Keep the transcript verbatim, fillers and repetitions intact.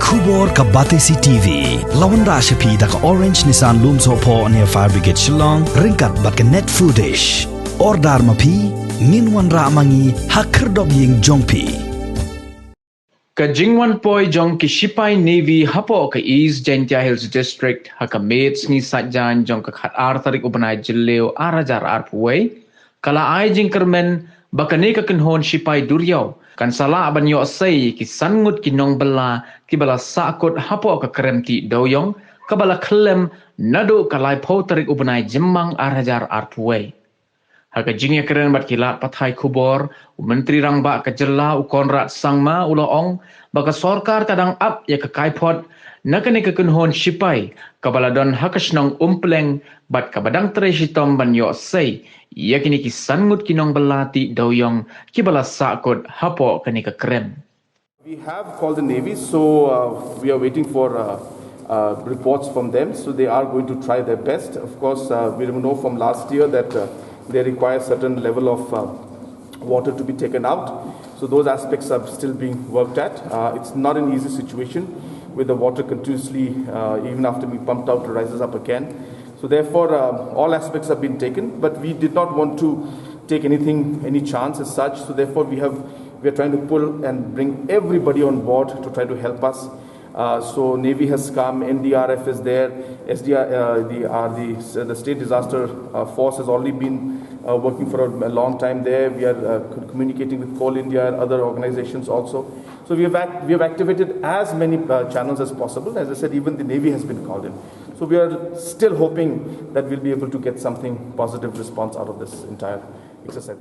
Khubor ka Batesi T V. La wanrah sha phi da ka Orange Nissan Lumsohphoh near Fire Brigade Shillong, ryngkat bad ka Net Foodish. Order ma phi, ngin wanrah ma ngi ha khyrdop ïing jong phi. Ka jingwan poi jong ki shipai Navy hapoh ka East Jaintia Hills District ha ka miet sngi Saitjaiñ jong ka khatar tarik u bnai Jylliew ar hajar arphew wei, ka la ai jingkyrmen ba kane ka kynhun shipai duriaw kan sa lah ban ïoh sei ki san ngut ki nongbylla kiba la sahkut hapoh ka krem tih dewiong kaba la khyllem naduh ka laiphew tarik u bnai Jymmang ar hajar arphew wei. Ha ka jingïakren bad ki lad pathai khubor, u Myntri Rangbah ka jylla u Conrad Sangma u la ong ba ka sorkar ka dang ap ïa ka kaiphod na kane ka kynhun shipai kaba la don ha ka shnong Umpleng bad kaba dang trei shitom ban ïoh sei ïa kine ki san ngut ki nongbylla tih dewiong kiba la sahkut hapoh kane ka krem. We have called the Navy, so uh, we are waiting for uh, uh, reports from them. So they are going to try their best. Of course, uh, we know from last year that uh, they require certain level of uh, water to be taken out. So those aspects are still being worked at. Uh, it's not an easy situation with the water continuously, uh, even after we pumped out, rises up again. So therefore, um, all aspects have been taken, but we did not want to take anything, any chance as such. So therefore, we have we are trying to pull and bring everybody on board to try to help us. Uh, so Navy has come, N D R F is there, S D R, uh, the, uh, the, the State Disaster uh, Force has already been uh, working for a, a long time there. We are uh, co- communicating with Coal India and other organizations also. So we have, act- we have activated as many uh, channels as possible. As I said, even the Navy has been called in. So we are still hoping that we'll be able to get something positive response out of this entire exercise.